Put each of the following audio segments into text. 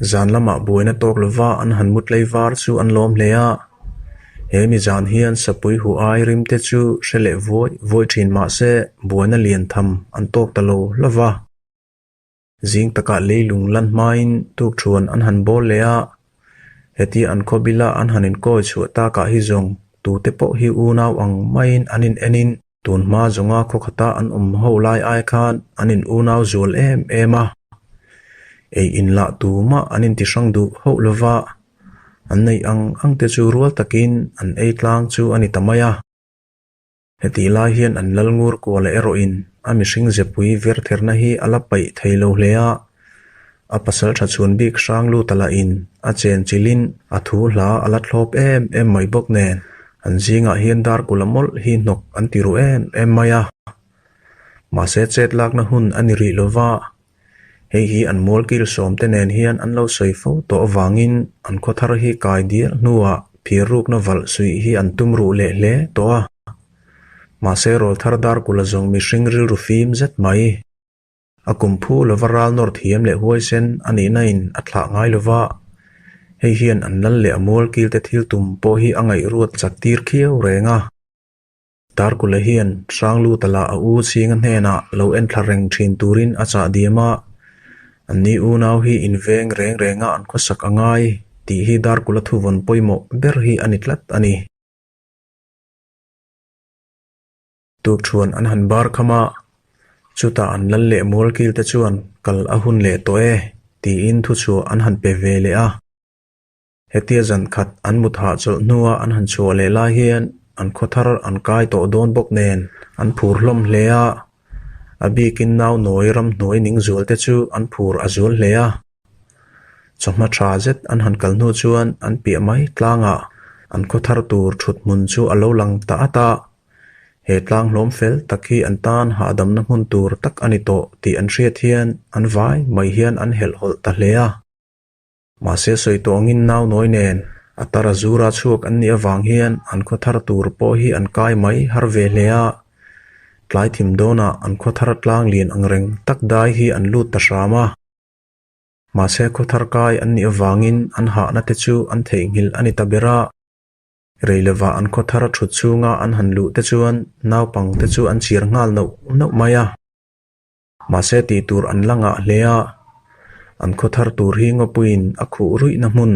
Zan lamah buaina tawk lova an han mu tlaivar chu an lawm hle a. He mi zan hian sapui huh ai rim te chu hre leh vuai vuai thin mah se buaina lian tham an tawk ta lo hlauh a. Zing takah leilung lan hmain tukthuan an han bawl leh a, hetia an khaw bila an han inkawi chhuah takah hi zawng tute pawh hi unau ang maiin an in enin tun hma zawnga khaw khata an awm ho lai ai khan an in unau zual em em a. Ei in lah tumah an inti hrang duh hauh lova, an neih ang ang te chu rual takin an ei tlang chu a ni ta mai a. Hetih lai hian an lal ngur kuala erawhin a mihring zepui vertherna hi a la paih thei lo hle a, a pasal tha chhuan bik hrang lut a lahin a chen chilhin a thu hla a la thlawp em em mai bawk nen an zingah hian dar kula mawlh hi hnawk an ti ru em em mai a. Mahse chet lakna hun a ni rih lova, Hei hi an mualkil sawmte nen hian an lo sawi fo tawh avangin an khaw thar hi kai dial hnuah phir rukna valh suih hi an tum ruh leh hle tawh a. Mahse rawlthar Darkula zawng mihring rilru fim zet mai. A kum phu lova ral nawr thiam leh huaisen a nihna in a thlah ngai lova, hei hian an lal leh a mualkilte thil tum pawh hi a ngaihruat chak tir khiau reng a. Darkula hian Hrangluta lah a u chhinga hnenah lo enthla reng thin turin a chah diam a, anni unau hi inveng reng renga an khawsak a ngai tih hi Darkula thuvawn pawimawh ber hi a ni tlat a ni. Tukṭhuan an han bar kham a, chutah an lal leh mualkilte chuan kal a hun leh tawh e tiin thuchhuah an han pe ve leh a. Hetia zan khat an mut hahchawlh hnua an han chhuah leh lai hian an khaw thar an kai tawh dawn bawk nen an phur hlawm hle a, a bikin nau nawi ramhnuai ning zual te chu an phur a zual hle a. Chawhma tha zet an han kal hnu chuan an piah mai tlangah an khaw thar tur thut hmun chu a lo lang ta at a, he tlang hlawm fel tak hi an tan hahdamna hmun tur tak a ni tawh tih an hriat hian an vai mai hian an helhhawlh ta hle a. Mahse sawi tawh angin nau nawi nen a tar a zura chhuak an nih avang hian an khaw thar tur pawh hi an kai mai har ve hle a. Tlai thim dawnah an khaw thar tlang lian ang reng tak dai hi an lut ta hram a. Mahse khaw thar kai an nih avangin an hahna te chu an theihnghilh a ni ta ber a. Rei lova an khaw thar a thut chhunga an han luh te chuan naupang te chu an chir nghal nauh nauh mai a. Mahse tih tur an la ngah hle a, an khaw thar tur hi ngawpuiin a khuh ruihna hmun,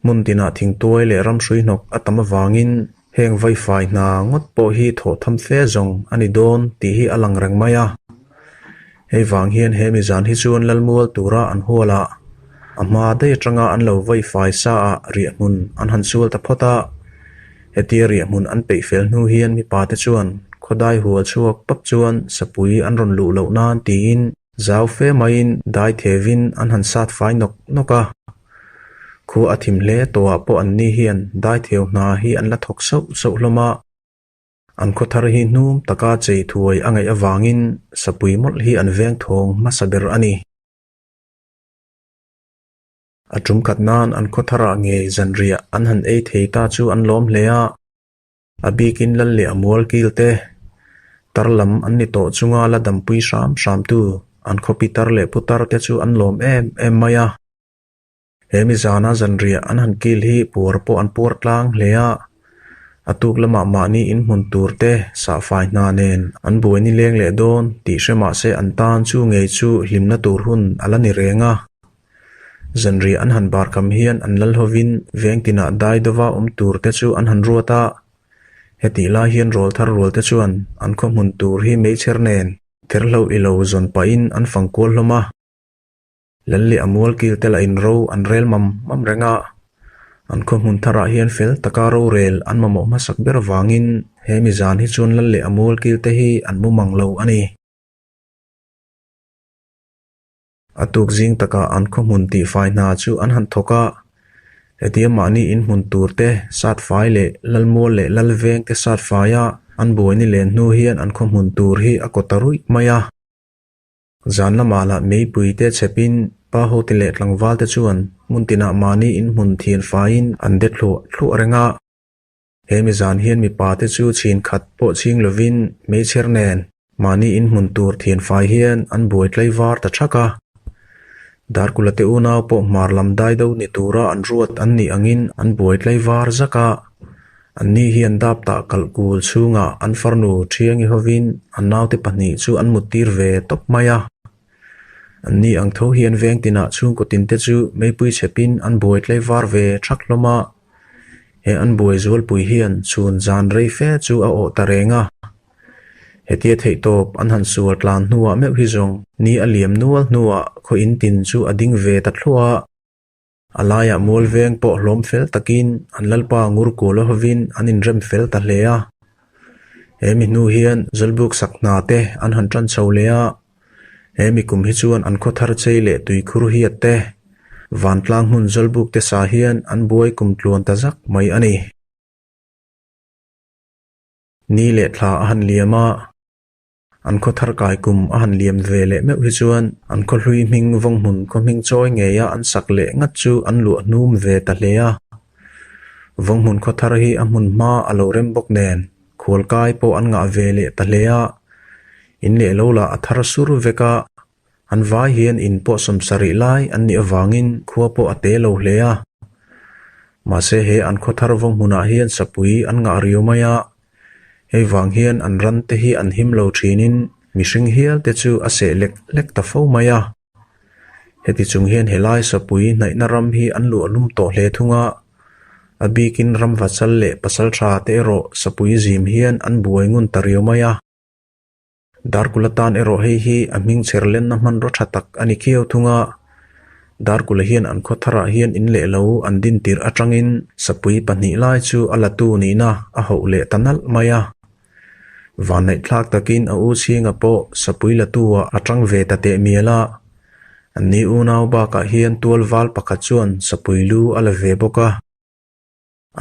hmun tinah thingtuai leh ramhrui hnawk a tam avangin heng vaifai hna ngawt pawh hi thawh tham fe zawng a ni dawn tih hi a lang reng mai a. Hei vang hian he mizan hi chuan Lalmual tura an hual a, a hma daih atanga an lo vaifai sa ah riahhmun an han sual ta phawt a, Hetia riahhmun an peih fel hnu hian mipa te chuan khawdai hual chhuak pap chuan sapui an rawn luh loh nan tiin zau fe maiin dai thevin an han sat fai nawk nawk a. Khua a thim hle tawhah pawh anni hian dai theu hna hi an la thawk sauh sauh hlawm a. An khaw thar hi hnum taka chei thuai a ngaih avangin sapui mawlh hi an veng thawng hmasa ber a ni. A tum khat nan an khaw tharah ngei zanriah an han ei thei ta chu an lawm hle a, a bikin lal leh a mual kil te, tar lam an ni tawh chunga la dampui hram hram tu an khaw pitar leh putar te chu an lawm em em mai a. He mi zana zanriah an han kil hi puar pawh an puar tlang hle a, a tuk lamah mahni inhmun tur te sahfai hna nen an buai ni leng leh dawn tih hre mahse an tan chu ngei chu hlimna tur hun a la ni reng a. Zanriah an han bar kam hian an lal hovin veng tinah dai dova awm tur te chu an han ruat a. Hetih lai hian rawl thar rual te chuan an khaw hmun tur hi meichher nen therhlo i lo zawn pahin an fang kual hlawm a. Lal leh a mual kil te lah in ro an rel mam mam reng a. An khaw hmun tharah hian fel taka rorel an mamawh hmasak ber vangin he mi zan hi chuan lal leh a mual kil te hi an mu mang lo a ni. A tuk zing takah an khaw hmun tihfai hna chu an han thawk a, hetia mahni inhmun tur te sat fai leh Lalmual leh Lalveng te sat faia an buai ni len hnu hian an khaw hmun tur hi a kaw ta ruih mai a. Zan lamah lah meipui te chhepin pa hote leh tlangval te chuan hmun tinah mahni inhmun thian faiin an de thluah thluah reng a. He mi zan hian mipa te chu chhin khat pawh chhing lovin meichher nen mahni inhmun tur thian fai hian an buai tlaivar ta thak a. Darkula te unau pawh hmar lam dai do ni tura an ruat an nih angin an buai tlaivar zak a. Anni hian dap tah kalh kul chhungah an farnu Thiangi hovin an naute pahnih chu an muttir ve tawp mai a. Anni ang tho hian veng tinah chhungkaw tinte chu meipui chhepin an buai tlaivar ve thak hlawm a. He an buai zualpui hian chhun zan rei fe chu a awh ta reng a. Hetia theihtawp an han sual tlan hnuah meuh hi zawng ni a liam nual hnuah khaw in tin chu a ding ve ta thluah a. A laiah mual veng pawh hlawm fel takin an lalpa ngur kual a hovin an inrem fel ta hle a. He mi hnu hian Zawlbuk sak hna te an han tan chho leh a. He mi kum hi chuan an khaw thar chei leh tuikhur hiat te, vantlang hmun Zawlbuk te sa hian an buai kum tluan ta zak mai a ni. Ni leh thla a han liam a, an khaw thar kai kum a han liam ve leh meuh hi chuan an khaw hlui hming vawng hmun khaw hming chawi ngeia an sak leh ngat chu an luah hnum ve ta hle a. Vawng hmun khaw thar hi a hmun hma a lo rem bawk nen khualkai pawh an ngah ve leh ta hle a, in leh lo lah a thar sur vek a, An vai hian in pawh sawmsarih lai an nih avangin khua pawh a te lo hle a. Mahse he an khaw thar vawng hmunah hian sapui an ngah riau mai a, hei vang hian an ran te hi an him lo thinin mihring hial te chu a seh lek lek ta fo mai a. Heti chung hian helai sapui hnaihna ram hi an luah lum tawh hle thung a, a bikin ramvachal leh pasaltha te erawh sapui zim hian an buai ngun ta riau mai a. Darkula tan erawh hei hi a hming chher lenna hmanraw tha tak a ni khiau thung a. Darkula hian an khaw tharah hian in leh lo an din tirh atangin sapui pahnih lai chu a latu nihna a hauh leh ta nalh mai a. Vanneihthlak takin a u chhinga pawh sapui latu-ah a tang ve ta teh mial a. Anni unau bakah hian tual val pakhat chuan sapui lu a la ve bawk a.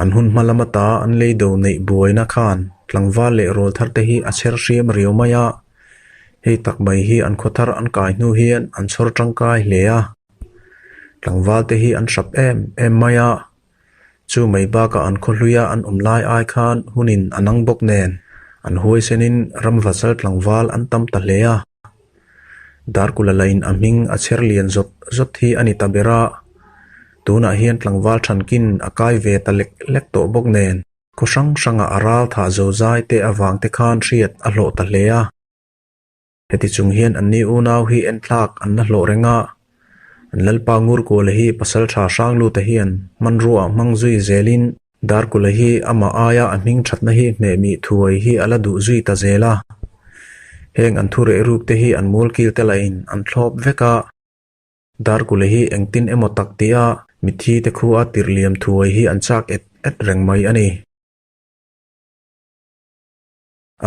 An hun hma lam ata an lei do neih buaina khan tlangval leh rawl thar te hi a chher hriam riau mai a, hei tak mai hi an khaw thar an kai hnu hian an chhawr tangkai hle a, tlangval te hi an hrap em em mai a, chu mai bakah an khaw hluia an awm lai ai khan hunin a nang bawk nen an huaisenin ramvachal tlangval an tam ta hle a. Darkula lain a hming a chher lian zawt zawt hi a ni ta ber a, tunah hian tlangval thankin a kai ve ta lek lek tawh bawk nen khaw hrang hrangah a ral thah zo zai te avang te khan hriat a hlawh ta hle a. Heti chung hian anni unau hi enthlak an la hlawh reng a, an Lalpa Ngurkuala hi pasal tha hrang luta hian hmanrua hmang zui zelin Darkula hi amah aia a hming thatna hi hmehmih thuai hi a la duh zui ta zel a. Heng an thu reh ruk te hi an mualkil te lahin an thlawp vek a. Darkula hi engtin emaw tak tia mitthi te khua tirh liam thuai hi an chak et et reng mai a ni.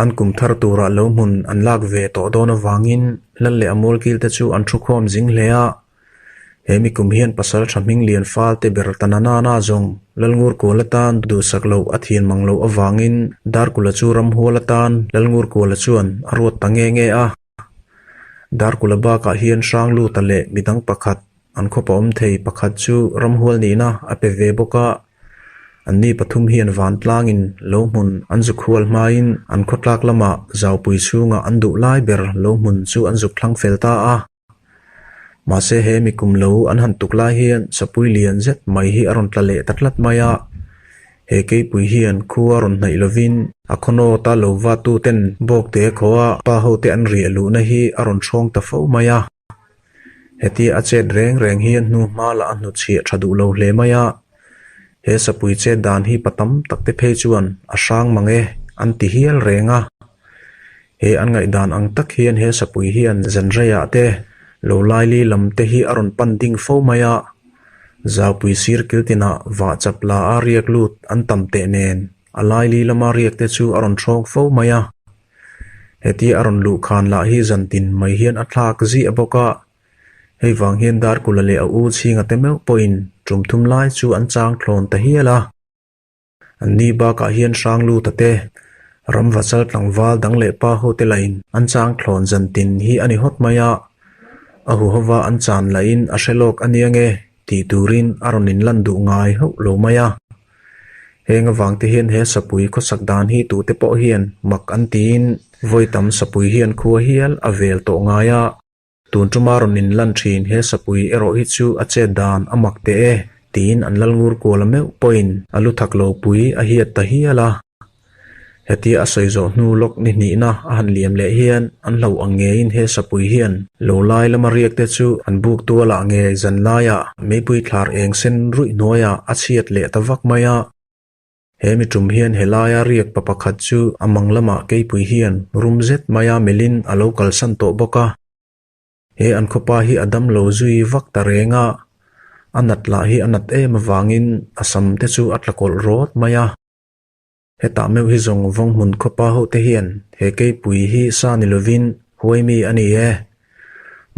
An kum thar turah lo hmun an lak ve tawh dawn avangin Lal leh a mualkil te chu an thu khawm zing hle a. He mi kum hian pasal tha hming lian fal te ber ta na nana zawng Lalngurkual atan duhsak loh a thian mang loh avangin Darkula chu ramhual atan Lalngurkuala chuan a ruat ta nge nge a. Darkula bakah hian Hrangluta leh midang pakhat An khawpa awm thei pakhat chu ramhual nihna a pe ve bawk a, anni pathum hian vantlangin lo hmun an zuk hual hmain an khawtlak lamah zaupui chhungah an duh lai ber lo hmun chu an zuk thlang fel ta a. Mahse he mi kum lo an han tuk lai hian sapui lian zet mai hi a rawn tla leh ta tlat mai a, he keipui hian khua rawn hnaih lovin a khawnawta lo va tuten bawkte khawa pa hote an riah luhna hi a rawn hrawng ta fo mai a. Hetia a chet reng reng hian hnu hma lah a hnutchhiah tha duh lo hle mai a, he sapui chet dan hi pa tam tak te phei chuan a hrang mang e an ti hial reng a. He an ngaihdan ang tak hian he sapui hian zanreiah te lo laili lam te hi a rawn pan ding fo mai a, zaupui sir kil tinah vah chap la a riak lut an tam teh nen a laili lama riak te chu a rawn hrawng fo mai a. Hetia a rawn luh khan lah hi zantin mai hian a thlak ziah bawk a, hei vang hian Darkula leh a u chhinga te meuh pawhin tum thum lai chu an chang thlawn ta hial a. Anni bakah hian Hrangluta te, Ramvachal tlangval dang leh pa ho te lahin an chang thlawn zantin hi a ni hawt mai a, a huhova an chan lahin a hre lawk a nia nge tih turin a rawn inlan duh ngai hauh lo mai a. Heng avang te hian he sapui khawsak dan hi tute pawh hian mak an tiin vawi tam sapui hian khua hial a vel tawh ngai a. Tun tuma rawn inlan thin he sapui erawh hi chu a chet dan a mak teh e, tiin an lal ngur kual a meuh pawhin a lu thak lo pui a hiat ta hial a. Hetia a sawi zawh hnu lawk ni hnihna a han liam leh hian an hlo ang ngeiin he sapui hian lo lai lama riak te chu an buk tualah ngei zan laiah meipui thlar eng sen ruih hnuaiah a chhiat leh ta vak mai a. He mi tum hian helaia riak pa pakhat chu a mang lamah keipui hian rum zet maia melhin a lo kalsan tawh bawk a. He an khawpa hi a dam lo zui vak ta reng a, a nat lah hi a nat em avangin a sam te chu a tla kawlh rawt mai a. Hetah meuh hi zawng vawng hmun khawpa hote hian he keipui hi sa ni lovin huai mi a ni e.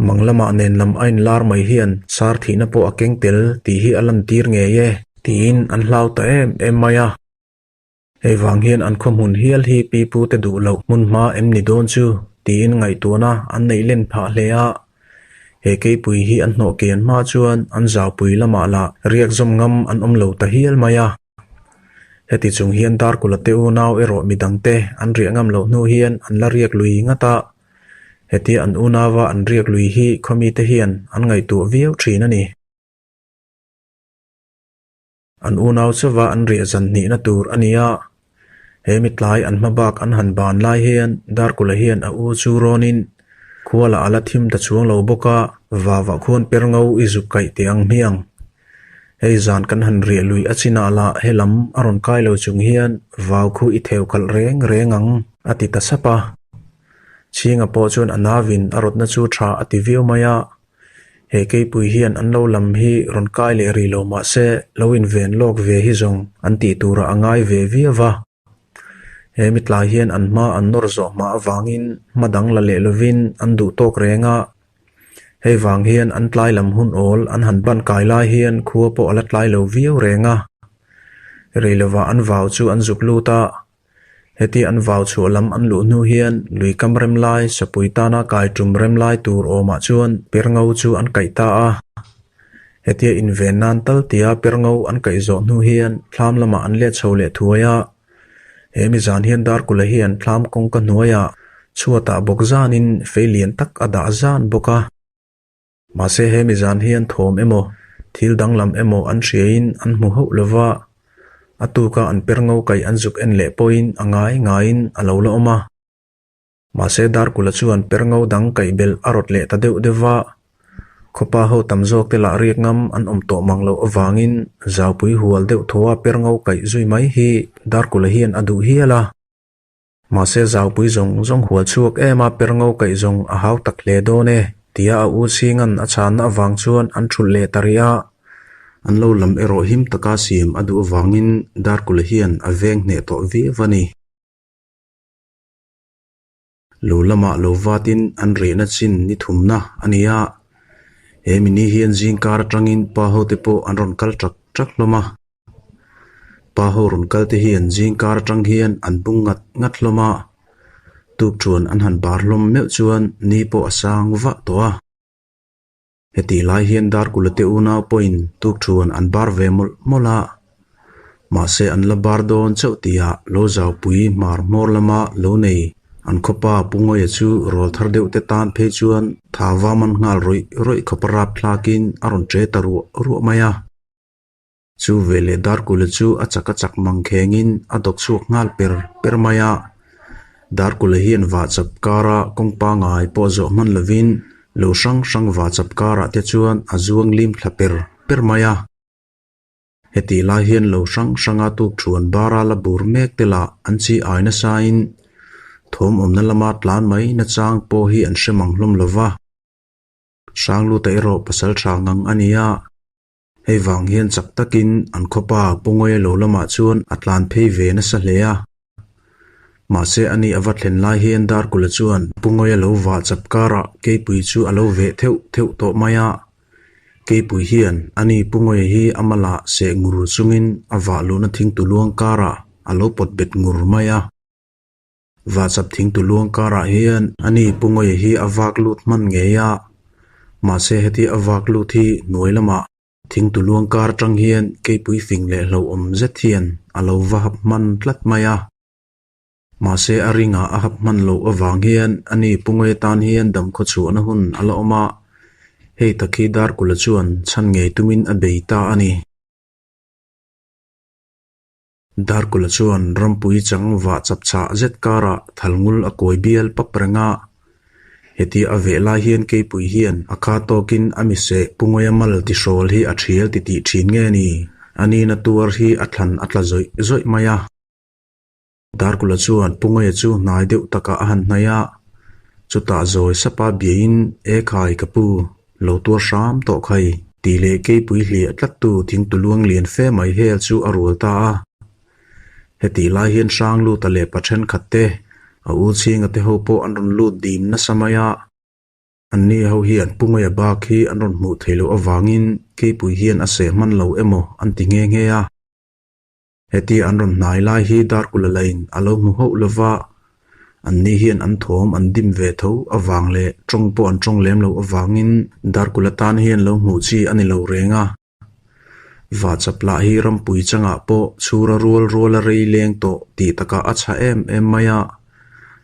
Mang lamah nen lam a inlar mai hian sar thihna pawh a keng tel tih hi a lantir ngei e. Tiin an hlau ta em em mai a. Hei vang hian an khaw hmun hial hi pipu te duh loh hmun hma em ni dawn chu tiin ngaihtuahna an neih len phah hle a. He keipui hi an hnawh kian hma chuan an zaupui lamah lah riak zawm ngam an awm lo ta hial mai a. Heti chung hian Darkula te unau erawh midangte an riah ngam loh hnu hian an la riak lui ngat a. Hetia an unauva an riak lui hi khawmite hian an ngaihtuah viau thin a ni. An unau chauva an riah zan hnihna tur a ni a. He mitlai an hma bak an han ban lai hian Darkula hian a u chu rawnin khualah a la thim ta chuang lo bawk a, vavah khuan per ngo i zuk kaih teh ang hmiang. Hei zan kan han riah lui a chinah lah helam a rawn kai lo chung hian vau khu i theu kalh reng reng ang, a ti ta sap a. Chhinga pawh chuan a navin a rawtna chu tha a ti viau mai a. He keipui hian an lo lam hi rawn kai leh rih lo mah se lo inven lawk ve hi zawng an tih turah a ngai ve viau va. He mitlai hian an hma an nawr zawh hma avangin hma dang la leh lovin an duh tawk reng a. Hei vang hian an tlai lam hun awl an han ban kai lai hian khua pawh a la tlai lo viau reng a. Rei lovah an vau chu an zuk lut a. Heti an vau chhuah lam an luh hnu hian lui kam rem lai sapui tana kai tum rem lai tur awmah chuan per ngo chu an kaih ta a. Hetia inven nan tal tia per ngo an kaih zawh hnu hian thlam lamah an let chho leh thuai a. He mi zan hian Darkula hian thlam kawngka hnuaiah chhuatah bawk zanin fei lian tak a dah zan bawk a. Mahse he mi zan hian thawm emaw, thil danglam emaw an hriain an hmu hauh lo va, a tuka an per ngo kaih an zuk en leh pawhin a ngai ngaiin a lo la awm a. Mahse Darkula chuan per ngo dang kaih belh a rawt leh ta deuh deuh va, khawpa ho tam zawk te lah riak ngam an awm tawh mang loh avangin zaupui hual deuh thaw a per ngo kaih zui mai hi Darkula hian a duh hial a. Mahse zaupui zawng zawng hual chhuak em a per ngo kaih zawng a hau tak hle dawn e tia a u Chhinga'n a chhanna avang chuan an thulh leh ta rih a. An lo lam erawh him taka siam a duh avangin Darkula hian a veng hneh tawh viau a ni. Lo lamah lo vatin an rehna chin ni thumna a ni a, he mini hian zingkar atangin pa hote pawh an rawn kal ṭak ṭak hlawm a. Pa ho rawn kal te hian zingkar atang hian an bung ngat ngat hlawm a, tukṭhuan an han bar hlawm meuh chuan ni pawh a sang vah tawh a. Hetih lai hian Darkula te unau pawhin tukthuan an bar ve mawlh mawlh a, mahse an la bar dawn chauh tihah lo zaupui hmar hmawr lama lo nei an khawpa Pu Ngawia chu rawl thar deuh te tan phei chuan tha va man nghal rawih rawih khawp a rap thlakin a rawn ṭe ta ruah ruah mai a. Chu veleh Darkula chu a chak a chak mang khengin a dawk chhuak nghal per per mai a. Darkula hian vahchap kara kawng pangai pawh zawh hman lovin lo hrang hrang vahchap karah te chuan a zuang lim thla per per mai a. Hetih lai hian lo hrang hranga tukthuan bara la bur mek te lah an chi ai nasain thawm awmna lama tlan mai nachang pawh hi an hre mang hlawm lova. Hrangluta erawh pasal tha ngang a ni a. Hei vang hian chak takin an khawpa Pu Ngawia lo lamah chuan a tlan phei ve nasa hle a. Mahse ani a va thlen lai hian Darkula chuan Pu Ngawia lo vah chap karah Keipui chu a lo veh theuh theuh tawh mai a. Keipui hian ani Pu Ngawia hi a malah seh ngur chungin a vah luhna thingtu luang karah a lo pawt bet ngur mai a. Vahchap thingtu luang karah hian ani Pu Ngawia hi a vak lut hman ngei a, mahse heti a vak lut hi hnuai lamah thingtu luang kar atang hian keipui fing leh hlauhawm zet hian a lo va hap hman tlat mai a. Mahse a ringah a hap hman loh avang hian ani Pungawia tan hian damkhaw chhuahna hun a la awm a, hei tak hi Darkula chuan chhan ngei tumin a bei ta a ni. Darkula chuan rampui chang vah chap chhah zet karah thalngul a kawi bial pap reng a, hetia a veh lai hian keipui hian a kha tawkin a miseh Pungawia mal tihrawl hi a thial titih thin nge ni? Anina tuar hi a thlan a tla zawih zawih mai a. Darkula chuan Pungaia chu hnai deuh takah a han hnaih a, chutah zawi sapa biain, E khai ka pu, lo tuar hram tawh khai, tih leh keipui hliah tlattu thingtu luang lian fe mai hel chu a rual ta a. Hetih lai hian hrang luta leh pa thenkhat te, a u chhinga te ho pawh an rawn lut dim nasa mai a. Anni ho hian Pungaia bak hi an rawn hmuh theih loh avangin keipui hian a seh hman lo emaw an ti nghe nghe a. Heti an rawn hnai lai hi Darkula lain a lo hmu hauh lo va, anni hian an thawm an dim ve tho avang leh tawng pawh an tawng lem loh avangin Darkula tan hian lo hmuh chi a ni lo reng a. Vahchap lah hi rampui changah pawh chhura rual rual a rei leng tawh tih takah a chha em em mai a,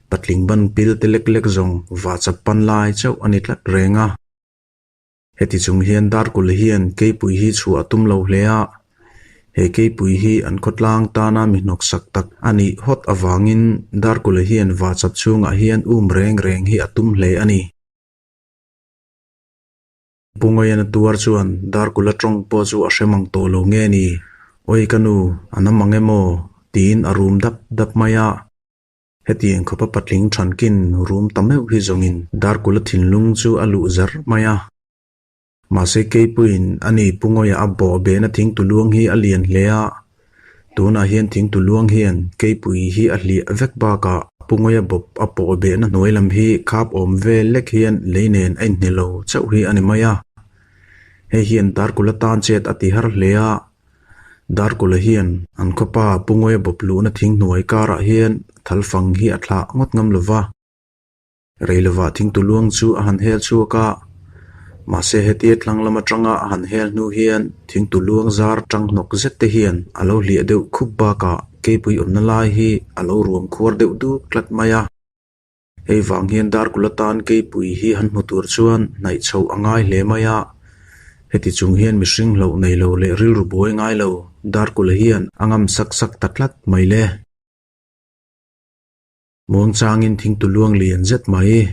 patling ban pil te lek lek zawng vahchap pan lai chauh a ni tlat reng a. Heti chung hian Darkul hian keipui hi chhuah a tum lo hle a, he keipui hi an khawtlang tana mi hnawksak tak a nih hawt avangin Darkula hian vahchap chhungah hian um reng reng hi a tum hle a ni. Pungawian a tuar chuan Darkula tawng pawh chu a hre mang tawh lo nge ni, Awi ka nu, a nam ang em aw? tiin a rum dap dap mai a. Hetiang khawpa patling thankin rum ta meuh hi zawngin Darkula thinlung chu a luh zar mai a. Mahse Keipuiin a ni Pungawiah a bawh behna thingtuluang hi a lian hle a, tunah hian thingtuluang hian Keipui hi a hliah vek bakah Pungawia bawp a pawh behna hnuai lam hi khap awm vel lek hian lei nen a inhne lo chauh hi a ni mai a. Hei hian Darkula tan chet a ti har hle a, Darkula hian an khawpa Pungawia bawp luhna thing hnuai karah hian thalfang hi a thlah ngawt ngam lo va. Reilovah thingtu luang chu a han hel chhuak a, mahse hetia tlang lam atanga a han hel hnu hian thingtu luang zar tang hnawk zet te hian a lo hliah deuh khup bakah keipui awmna lai hi a lo ruam khuar deuh duk tlat mai a. Hei vang hian Darkula tan keipui hi han hmu tur chuan hnaih chhoh a ngai hle mai a, heti chung hian mihring hlauh nei lo leh rilru buai ngai lo Darkula hian a ngam sak sak ta tlat mai le. Muangchangin thingtu luang lian zet mai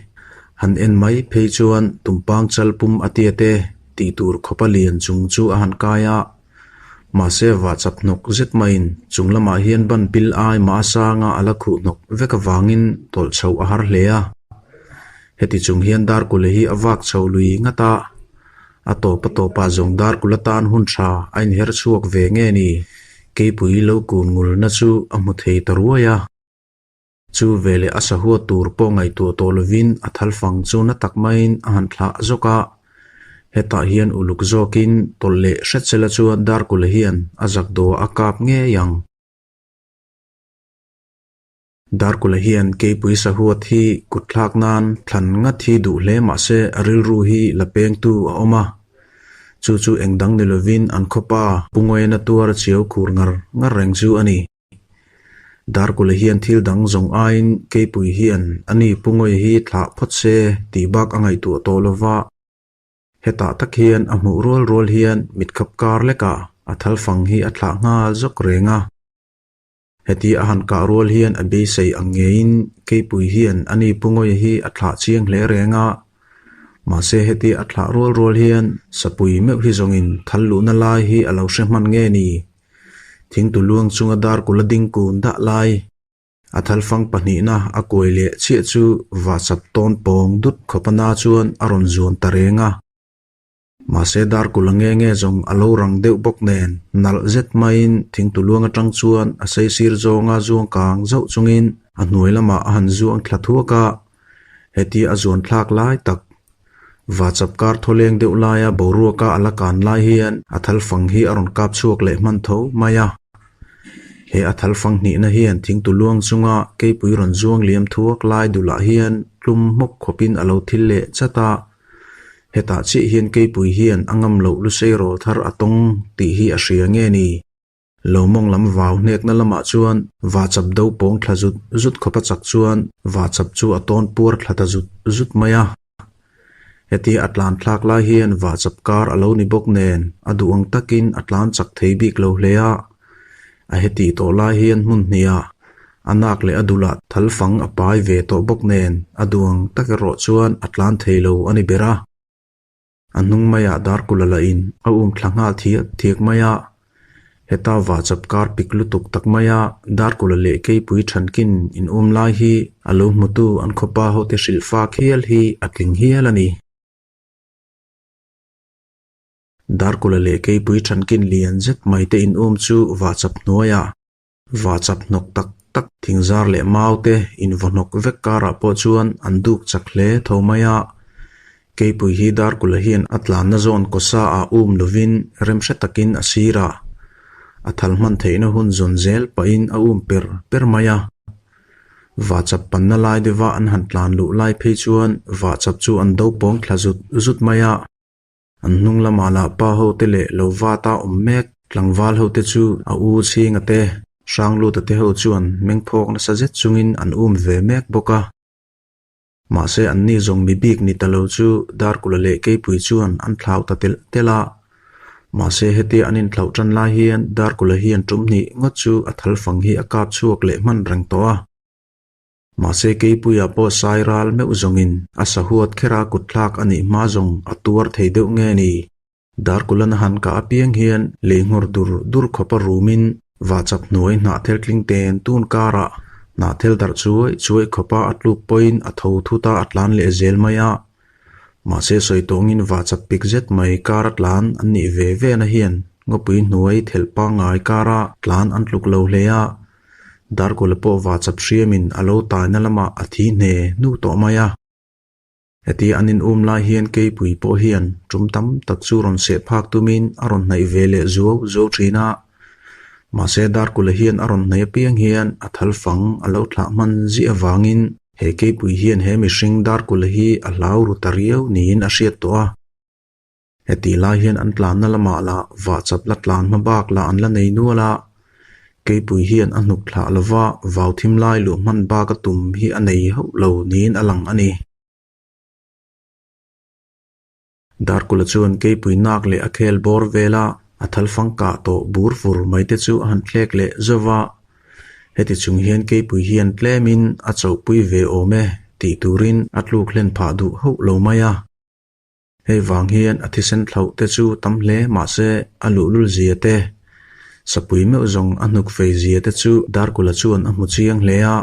han en mai phei chuan tumpang chal pum a tia te tih tur khawpa lian chung chu a han kai a. Mahse vahchap hnawk zet maiin chung lamah hian ban pil ai mah a sanga a la khuh hnawk vek avangin tawlh chhoh a har hle a. Heti chung hian Darkula hi a vak chho lui ngat a, a tawp a tawpah zawng Darkula tan hun tha a inher chhuak ve nge ni? Keipui lo kun ngulna chu a hmu thei ta ruai a. Chu veleh a sahua tur pawh ngaihtuah tawh lovin a thalfang chu na tak maiin a han thlah zawk a. Hetah hian uluk zawkin tawlh leh hret sela chuan Darkula hian a zak dawh a kap ngei ang. Darkula hian keipui sahuat hi kut thlak nan thlan ngat hi duh hle mah se a rilru hi la pengtu a awm a. Chu chu eng dang ni lovin an khawpa Pungawiana tuar a chiau khur ngar ngar reng chu a ni. Darkula hian thil dang zawng aiin Keipui hian a ni Pungawi hi thlah phawt se tih bak a ngaihtuah tawh lo va, hetah tak hian a hmuh rual rual hian mitkhap kar lekah a thalfang hi a thlah nghal zawk reng a. Heti a han kah rual hian a beisei ang ngeiin Keipui hian a ni Pungawi hi a thlah chiang hle reng a, mahse heti a thlah rual rual hian Sapui meuh hi zawngin thal luhna lai hi a lo hre hman nge ni? Thingtu luang chunga darkula ding kun dah lai, a thalfang pahnihna a kuai leh chiah chu vahchap tawn pawng dut khawpa na chuan a rawn zuan ta reng a. Mahse darkula nge nge zawng a lo rang deuh bawk nen nalh zet maiin thingtu luang atang chuan a saisir zawnga zuang kang zauh chungin a hnuai lamah a han zuang thla thuak a, heti a zuan thlak lai tak Vachap kar thawleng deuh laia boruaka a la kan lai hian a thal fang hi a rawn kap chhuak leh hman tho mai a. He a thal fang hnihna hian thingtu luang chunga keipui rawn zuang liam thuak lai dulah hian tlum hmawk khawpin a lo thil leh chat a. Hetah chiah hian keipui hian a ngam loh lusei rawl thar a tawng tih hi a hria nge ni? Lo mawng lam vau hnekna lamah chuan vahchap do pawng thla zut zut khawpa chak chuan vahchap chu a tawn puar thla ta zut zut mai a. Hetia a tlan thlak lai hian vahchap kar a lo ni bawk nen a duh ang takin a tlan chak thei bik lo hle a. A hetih tawh lai hian hmun hniah a nak leh a dulah thal fang a pai ve tawh bawk nen a duh ang tak erawh chuan a tlan thei lo a ni ber a. A hnung maiah Darkula lah in a um thla nghal thiak thiak mai a, heta vahchap kar pik lutuk tak maia Darkula leh Keipui Thankin in um lai hi a lo hmutu an khawpa hote hrilh fak hial hi a tling hial a ni. Darkula leh Keipui Thankin lian zet mai te in um chu vahchap hnuaiah Vahchap hnawk tak tak thingzar leh mau te invaw hnawk vek karah pawh chuan an duk chak hle tho mai a. Keipui hi Darkula hian a tlanna zawn kawsa ah um lovin remhre takin a sir a, a thal hman theihna hun zawn zel pahin a um per per mai a. Vahchap panna lai deuha an han tlan luh lai phei chuan vahchap chu an do pawng thla zut zut mai a. An hnung lamah lah pa ho te leh lo vata awm mek tlangval ho te chu a u chhinga te, Hrangluta te ho chuan mengphawk nasa zet chungin an um ve mek bawk a. Mahse an ni zawng mi bik ni ta lo chu Darkula leh Keipui chuan an thlau ta telh telh a. Mahse hetia an inthlauh tan lai hian Darkula hian tum hnih ngawt chu a thal fang hi a kap chhuak leh hman reng tawh a. Mahse Keipuia pawh sai ral meuh zawngin a sahuat khera kutthlak a nih hma zawng a tuar thei deuh nge ni? Darkulana han kah apiang hian lei nghawr dur dur khawpa rumin vahchap hnuai hnahthel tling ten tun karah hnahthel darh chuai chuai khawpa a tluk pawhin a tho thut a a tlan leh zel mai a. Mahse sawi tawngin vahchap pik zet mai kara tlan an nih ve ve na hian ngawpui hnuai thelh pangngai kara tlan an tluk lo hle a. Darkawla pawh vahchap hriamin a lo taina lamah a thi hne hnu tawh mai a. Heti an in um lai hian keipui pawh hian tum tam tak chu rawn seh phak tumin a rawn hnaih ve leh zuau zuau thin a. Mahse Darkula hian a rawn hnaih apiang hian a thal fang a lo thlah hman ziah avangin he keipui hian he mihring Darkula hi a hlau ru ta riau niin a hriat tawh a. Hetih lai hian an tlanna lamah lah vahchap la tlan hma bak lah an la nei nual a, keipui hian a hnuk thlah lova vau thim lai luh hman bak a tum hi a nei hauh lo niin a lang a ni. Darkula chuan keipui nak leh a khel bawr vela a thalfang kah tawh bur fur mai te chu a han thlek leh zauh va, heti chung hian keipui hian tlemin a chauhpui ve awm e tih turin a tluk hlen phah duh hauh lo mai a. Hei vang hian a thisen thlauh te chu tam hle mahse a luhlul zia te, sapui meuh zawng a hnuk fei zia te chu Darkula chuan a hmu chiang hle a.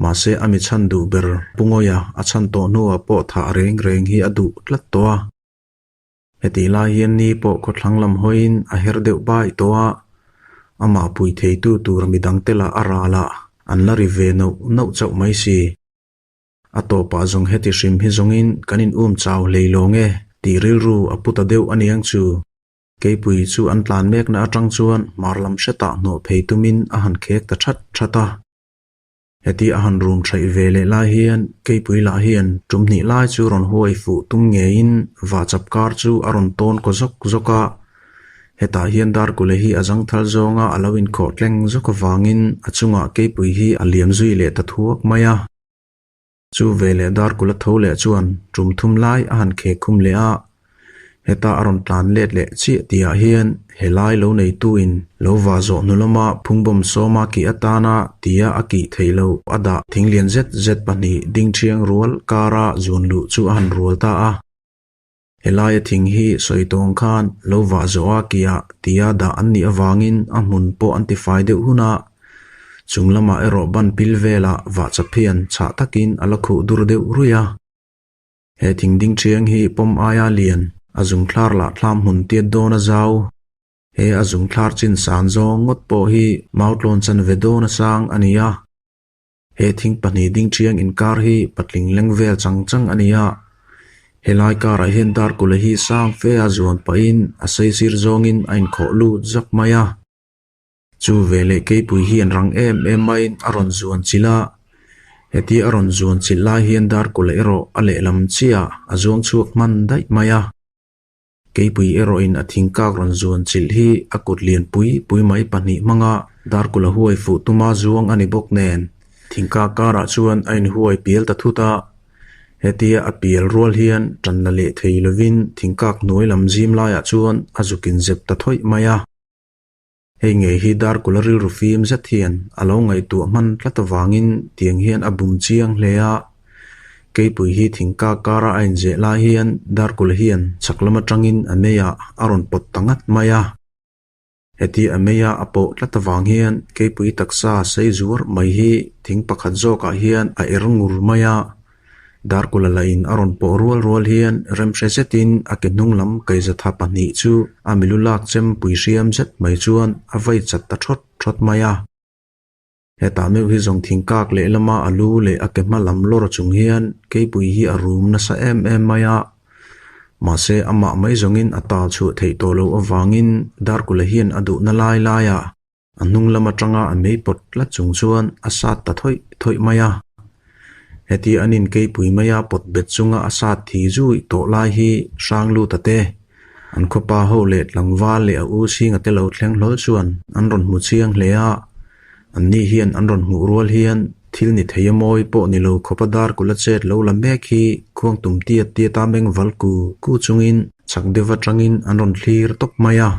Mahse a mi chhan duh ber Pungawia a chhan tawh hnuah pawh thah reng reng hi a duh tlat tawh a. Hetih lai hian ni pawh khawthlang lam hawiin a her deuh bai tawh a, amah pui theitu tur midangte lah a ral a, an la ri ve nauh nauh chauh mai si. A tawpah zawng heti hrim hi zawngin kan in um chau hlei lawng e tih rilru a pu ta deuh aniang chu. Keipui chu an tlan mekna atang chuan hmar lam hretah hnawh phei tumin a han khek ta that that a. Heti a han rum thaih ve leh lai hian Keipui lah hian tum hnih lai chu rawn huai fuh tum ngeiin vahchap kar chu a rawn tawn kaw zawk zawk a. Hetah hian Darkule hi a zangthal zawnga a lo inkhawh tleng zawk avangin a chungah Keipui hi a liam zui leh ta thuak mai a. Chu veleh Darkula tho leh chuan tum thum lai a han khek khum leh a, heta a rawn tlan let leh chiah tihah hian helai lo neituin lo va zawh hnu lama phungbawm sawma kih atana tia a kih theih loh a dah thinglian zet zet pahnih ding thiang rual kara zuan luh chu a han rual ta a. Helaia thing hi sawi tawng khan lo vah zawh a kiah tia dah an nih avangin a hmun pawh an tifai deuh hun a, chung lamah erawh ban pil velah vah chap hian chhah takin a la khuh dur deuh ruih a. He thing ding thiang hi pawm aia lian, a zung thlar lah thlam hmun tiat dawn a zau. He a zung thlar chin san zawng ngawt pawh hi mautlawn chanve dawn a sang a ni a. He thing pahnih ding thiang inkar hi patling leng vel chang chang a ni a, helai karah hian Darkula hi sang fe a zuan pahin a saisir zawngin a inkhawh lut zak mai a. Chu veleh keipui hian rang em em maiin a rawn zuan chilh a, hetia a rawn zuan chilh lai hian Darkula erawh a lehlam chiah a zuang chhuak hman daih mai a. Keipui erawhin a thingkak rawn zuan chilh hi a kut lian pui pui mai pahnih hmanga Darkula huai fuh tuma zuang a ni bawk nen, thingkak karah chuan a inhuai pial ta thut a. Hetia a pial rual hian tan la leh thei lovin thingkak hnuai lam zim laiah chuan a zuk inzep ta thawih mai a. Hei ngei hi Darkula rilru fim zet hian a lo ngaihtuah hman tlat avangin tiang hian a bum chiang hle a. Keipui hi thingkak kara a inzeh lai hian Darkula hian chhak lam atangin a meiah a rawn pawt ta ngat mai a. Heti a meia a pawh tlat avang hian keipui taksa sei zuar mai hi thing pakhat zawkah hian a er ngur mai a. Darkula lahin a rawn pawh rual rual hian remhre zetin a ke hnung lam kaihzatha pahnih chu a milu lak chem pui hriam zet mai chuan a vei chat ta thawt thawt mai a. Hetah meuh hi zawng thingkak lehlama a lu leh a ke hma lam lawr chung hian keipui hi a rum nasa em em mai a. Mahse amah mai zawngin a tal chhuah theih tawh loh avangin Darkula hian a duhna lai laiah A hnung lam atanga a mei pawt tlat chung chuan a sat ta thawih thawih mai a. Heti an inkeipui maia pawt bet chunga a sat thi zui tawh lai hi Hrangluta te, an khawpa ho leh tlangval leh a u chhinga te lo thleng hlawl chuan an rawn hmu chiang hle a. Anni hian an rawn hmuh rual hian thil ni thei a mawi pawh ni lo khawpa dar kula chet lo la mek hi khuang tum tiat tiata meng val ku ku chungin chak deuh atangin an rawn thlir tawp mai a.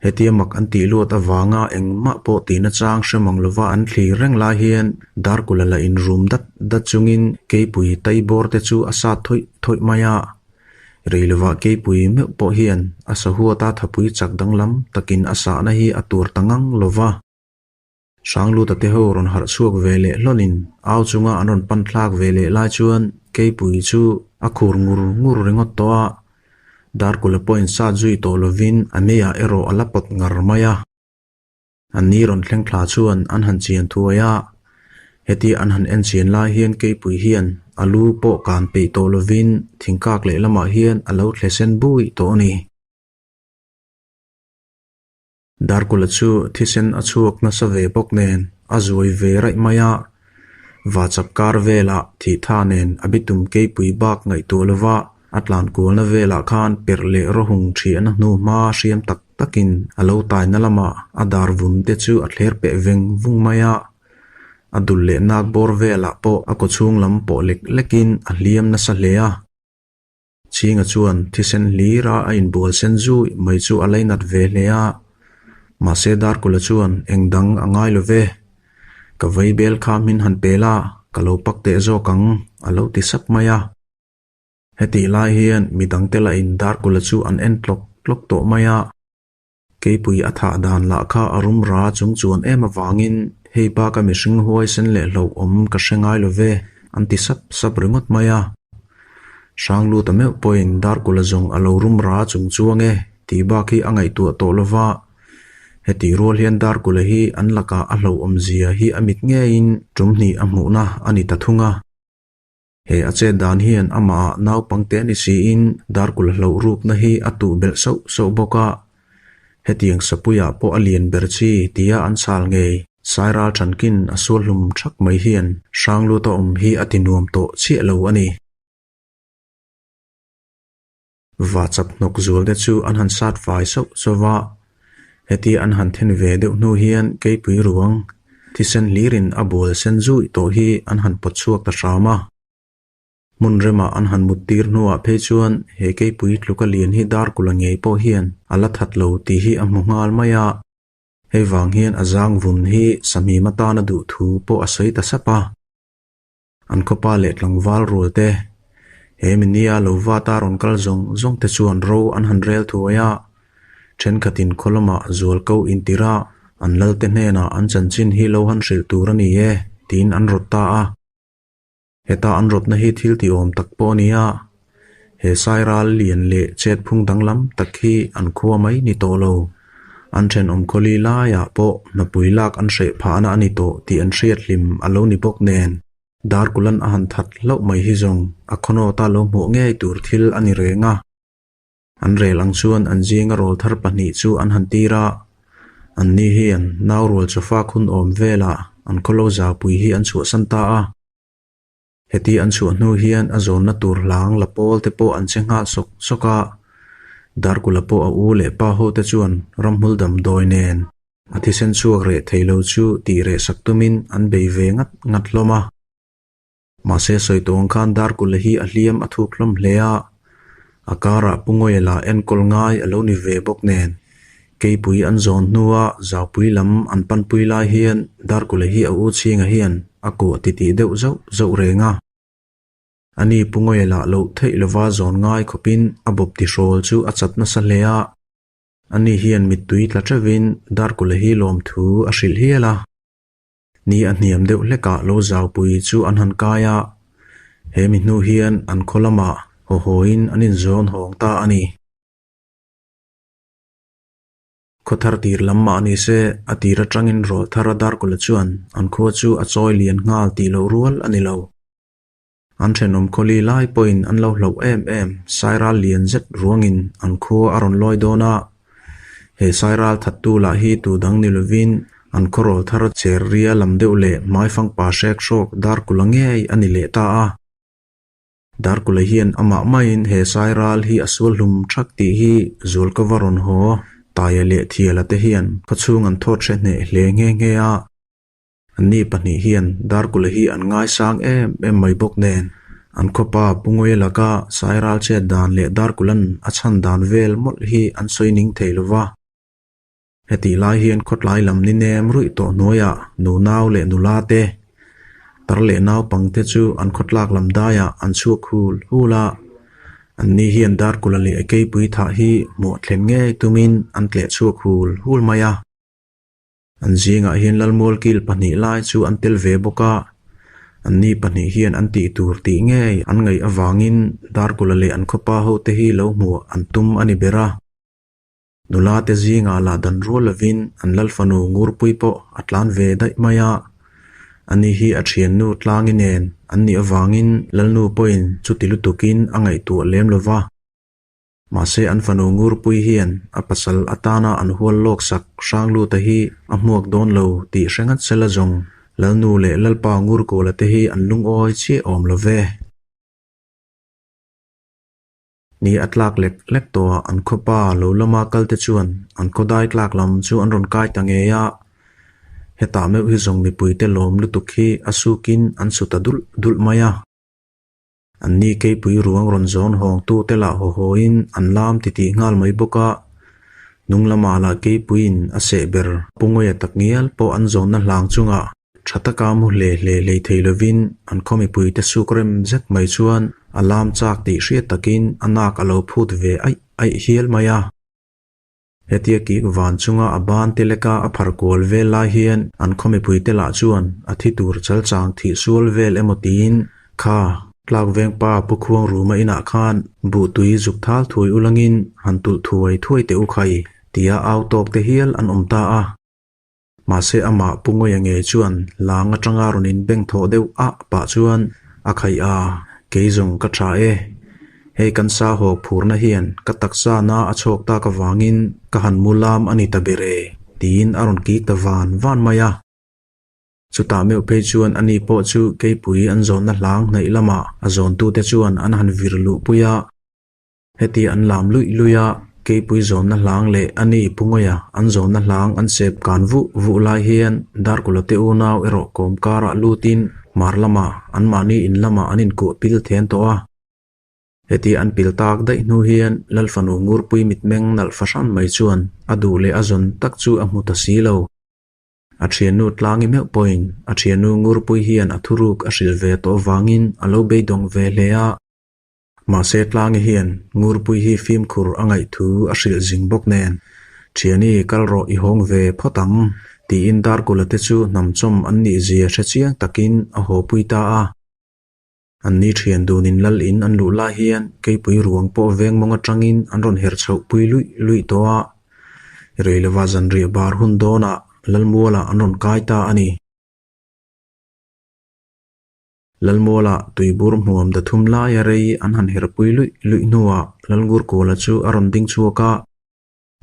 Hetia mak an tih luat avanga engmah pawh tihna chang hre mang lova an thlir reng lai hian Darkula la inrum dat dat chungin keipui tai bawr te chu a sat thawih thawih mai a. Rei lovah keipui meuh pawh hian a sahuata thapui chak danglam takin a sahna hi a tur ta ngang lova. Hrangluta te ho rawn harh chhuak ve leh hlawnin au chunga an rawn pan thlak ve leh lai chuan keipui chu a khur ngur ngur ringawt tawh a, Darkula pawhin sat zui tawh lovin a meiah erawh a la pawt ngar mai a. An ni rawn thleng thla chuan an han chian thuai a, heti an han en chian lai hian keipui hian a lu pawh kan peih tawh lovin thingkak lehlamah hian a lo thle sen bui tawh a ni. Darkula chu thisen a chhuak nasa ve bawk nen a zuai ve raih mai a, vachap kar velah thihtha nen a bitum keipui bak ngaihtuah lova a tlan kualna velah khan perh leh rawhung thiahna hnu hma hriam tak takin a lo taina lamah a dar vun te chu a thler peh veng vung mai a, a dul leh nak bawr velah pawh a kawchhung lam pawh lek lekin a hliam nasa hle a. Chhinga chuan thisen hlira a inbual sen zui mai chu a lainat ve hle a, mahse Darkula chuan eng dang a ngai lo ve. Ka vei bel kha hmin han pe la, ka lo pak teh zawk ang, a lo ti sap mai a. Hetih lai hian midangte lahin Darkula chu an en tlawk tlawk tawh mai a. Keipui a thah dan lah kha a rum ra chung chuan em avangin hei baka mihring huaisen leh hlauhawm ka hre ngai lo ve, an ti sap sap ringawt mai a. Hrangluta meuh pawhin Darkula zawng a lo rum ra chung chuang e tih bak hi a ngaihtuah tawh lo va, hetih rual hian Darkula hi an lakah a hlauhawm zia hi a mit ngeiin tum hnih a hmuhna a ni ta thung a. He a chet dan hian amah naupangte ni siin Darkul hlauh rukna hi a tuh belh sauh sauh bawk a. Hetiang sapuiah pawh a lian ber chi tia an chhal ngei. Sairal Thankin a sual hlum thak mai hian Hrangluta awm hi a ti nuam tawh chiah lo a ni. Vachap hnawk zual te chu an han sat fai sauh sauh va, hetia an han then ve deuh hnu hian keipui ruang thisen hlirin a bual sen zui tawh hi an han pawt chhuak ta hram a. Hmun remah an han mut tir hnuah phei chuan he keipui tluka lian hi Darkula ngei pawh hian a la that lo tih hi a hmu nghal mai a. Hei vang hian a zang vun hi Sahmim atana duh thu pawh a sawi ta sap a. An khawpa leh tlangval rual te, he minia lo vata rawn kal zawng zawng te chuan ro an han rel thuai a, thenkhatin khaw lamah zual ko intir a, an lalte hnenah an chanchin hi lo han hrilh tur a ni e, tiin an rawt ta a. Heta an rawtna hi thil tiawm tak pawh a ni a, he sairal lian leh chetphung danglam tak hi an khua mai ni tawh lo. An thenawm khawli laiah pawh hnapui lak an hreh phahna a ni tawh tih an hriat hlim a lo ni bawk nen, Darkulan a han that hlauh mai hi zawng a khawnawta lo hmuh ngei tur thil a ni reng a. An rel ang chuan an zinga rawl thar pahnih chu an han tir a, anni hian nau rual chawfak hun awm velah an khawlo zaupui hi an chhuahsan ta a. Heti an chhuah hnu hian a zawnna tur hlang la pawl te pawh an che nghal sawk sawk a. Darkula pawh a u leh pa hote chuan ramhmul damdawi nen a thisen chhuak reh thei lo chu tih reh sak tumin an bei ve ngat ngat hlawm a. Mahse sawi tawh ang khan Darkula hi a hliam a thuk hlawm hle a, a karah Pu Ngawia lah enkawl ngai a lo ni ve bawk nen Keipui an zawn hnua Zaupui lam an panpui lai hian Darkula hi a u chhinga hian a kuah titih deuh zauh zauh reng a. Ani Pu Ngawia lah loh theih lova zawn ngai khawpin a bawp tihrawl chu a chat nasa hle a. Ani hian mittui tla teuhin Darkula hi lawmthu a hrilh hial a. Ni a hniam deuh hlekah lo zaupui chu an han kai a, he mi hnu hian an khaw lamah haw hawiin an inzawn hawng ta a ni. Khaw thar tir lam mah ni se, a tir atangin rawl thar a Darkawla chuan an khua chu a chawi lian nghal tih loh rual a ni lo. An thenawm khawli lai pawhin an lo hlauh em em, Sairal lian zet ruangin an khua a rawn lawi dawn a. He Sairal thattu lah hi tu dang ni lovin an khaw rawl thar cher ria lam deuh leh hmaifangpa hrek hrawk Darkula ngei a ni leh ta a. Darkula hian amah maiin he Sairal hi a sual hlum thak tih hi Zualkova rawn haw Taia leh Thiala te hian khawchhung an thawt hre hneh hle nghe nghe a. Anni pahnih hian Darkula hi an ngaisang em em mai bawk nen, an khawpa Pu Ngawia laka Sairal chet dan leh Darkula'n a chhan dan vel mawlh hi an sawi ning thei lo va. Hetih lai hian khawtlai lam ni nem ruih tawh hnuaiah nunau leh nula te, tar leh naupangte chu an khawtlak lam daiah an chhuak hul hul a. Anni hian Darkula leh Keipui thah hi hmuah thlen ngei tumin an tleh chhuak hul hul mai a. An zingah hian Lalmualkil pahnih lai chu an tel ve bawk a, anni pahnih hian an tih tur tih ngei an ngaih avangin Darkula leh an khawpa hote hi lo hmuh an tum a ni ber a. Nula te zingah lah dan rual lovin an Lalfanu Ngurpui pawh a tlan ve daih mai a, ani hi a thiannu Tlangi nen an nih avangin Lalnu pawhin chuti lutukin a ngaihtuah lem lo va. Mahse an fanu Ngurpui hian a pasal atana an hual lawk sak Hrangluta hi a hmuak dawn lo tih hre ngat sela zawng Lalnu leh Lalpa Ngurkawla te hi an lungawi chiah awm lo ve. Ni a tlak lek lek tawh a an khawpa lo lama kal te chuan an khawdai tlak lam chu an rawn kai ta ngei a. Hetah meuh hi zawng mipuite lawm lutuk hi a sukin an su ta dulh dulh mai a. Anni keipui ruang rawn zawn hawngtute lah haw hawiin an lam titih nghal mai bawk a, hnung lamah lah keipuiin a seh ber Pu Ngawia tak ngial pawh an zawnna hlang chungah tha taka mu hle hle hlei thei lovin an khaw mipuite suk rem zet mai chuan a lam chak tih hriat takin a nak a lo phut ve aih aih hial mai a. Hetia kik van chunga a ban te leka a phar kual vel lai hian an khaw mipuite lah chuan a thi tur chal chang thih sual vel emaw tiin, Kha, tlak vengpa Pu Khuang Ruma inah khan buh tui zuk thal thuai ulangin han tulh thuai thuai teh u khai, tia au tawk te hial an awm ta a. Mahse amah Pu Ngawia ngei chuan lang atanga rawn inbeng thawh deuh ah pah chuan a khaih a, kei zawng ka tha e. Hei kan sa hawk phurna hian ka taksa na a chhawk tak avangin ka han mu lam a ni ta ber e, tiin a rawn kik ta van van mai a. Chutah meuh phei chuan ani pawh chu keipui an zawnna hlang hnaih lamah a zawntute chuan an han vir luhpui a. Heti an lam luih luih a, keipui zawnna hlang leh a ni Pu Ngawia an zawnna hlang an sep kan vuh vuh lai hian Darkula te unau erawh kawm karah lutin hmar lamah anmahni in lamah an inkuah pil then tawh a. Heti an pil tak daih hnu hian Lalfanu Ngurpui mitmeng nalh fahran mai chuan a duh leh a zawn tak chu a hmu ta si lo. A thiannu Tlangi meuh pawhin a thiannu Ngurpui hian a thuruk a hrilh ve tawh avangin a lo beidawng ve hle a. Mahse Tlangi hian Ngurpui hi fimkhur a ngaih thu a hrilh zing bawk nen, Thiani kal rawh i hawng ve phawt ang, tiin Darkula te chu hnamchawm an nih zia hre chiang takin a hawpui ta a. Anni thian dunin lal in an luh lai hian keipui ruang pawh veng mawng atangin an rawn her chhoh pui luih luih tawh a. Reilova zanriah bar hun dawnah Lalmualah an rawn kai ta a ni. Lalmualah tuibur hmuam da thum laia rei an han herpui luih luih hnuah Lalngurkawla chu a rawn ding chhuak a.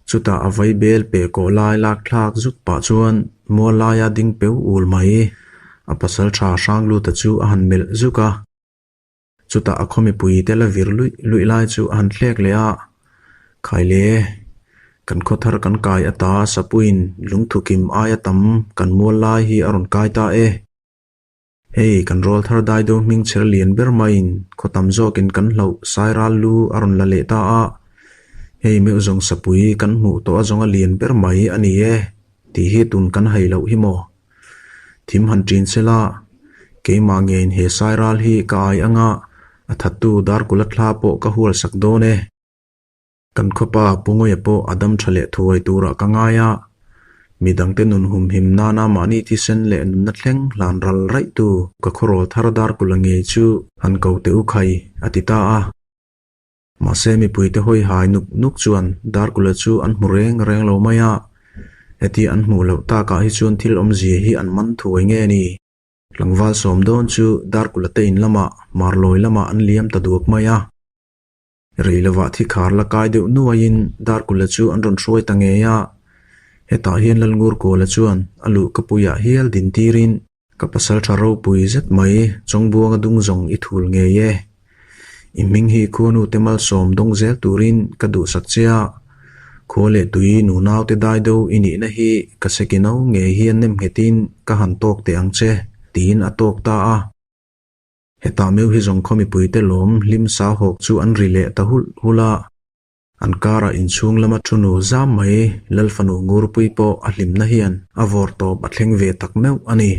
Chutah a vai bel peh kawh lai lak thlak zuk pah chuan mual laia ding peu ul mai. A pasal tha Hrangluta chu a han melh zuk a. Chutah a khaw mipui te la vir luih luih lai chu a han thlek leh a. Khaile, kan khaw thar kan kai ata Sapuiin lungthukim aia tam kan mual lai hi a rawn kai ta e. Hei, kan rawlthar daido hming chher lian ber maiin khaw tam zawkin kan hlauh Sairal lu a rawn la leh ta a. Hei meuh zawng Sapui kan hmuh tawh a zawnga lian ber mai a ni e tih hi tun kan hai loh hi maw? Thim han ṭin sela, keimah ngeiin he Sairal hi ka ai anga a thattu Darkula thla pawh ka hual sak dawn e. Kan khawpa Pungawia pawh a dam tha leh thuai turah ka ngai a, mi dangte nun humhim nana mahni thisen leh nunna thleng hlan ral raihtu ka khawrawl thar Darkula ngei chu han ko teh u khai, a ti ta a. Mahse mipuite hawi hai nuk nuk chuan Darkula chu an hmu reng reng lo mai a, heti an hmuh loh takah hi chuan thil awmzia hi an man thuai nge ni? Tlangval sawm dawn chu Darkula te in lamah Marlawi lamah an liam ta duak mai a. Rei lovah thi khar la kai deuh nuaiin Darkula chu an rawn hruai ta ngei a, hetah hian Lalngurkawla chuan a luh ka puiah hial din tirin ka pasal tha ropui zet mai Chawngbuanga dung zawng i thul ngei e. I hming hi khuanu te malsawm dawng zel turin ka duhsak che a, khua leh tui nunaute dai deuh i nihna hi ka seki no ngei hian nem nghetin ka han tawk teh ang che tiin a tawk ta a. Hetah meuh hi zawng khaw mipuite lawm hlim sa hawk chu an ri leh ta hulh hulh a, an karah inchhung lama thu nu zam mai Lalfanu Ngurpui pawh a hlimna hian a vawr tawp a thleng ve tak meuh a ni.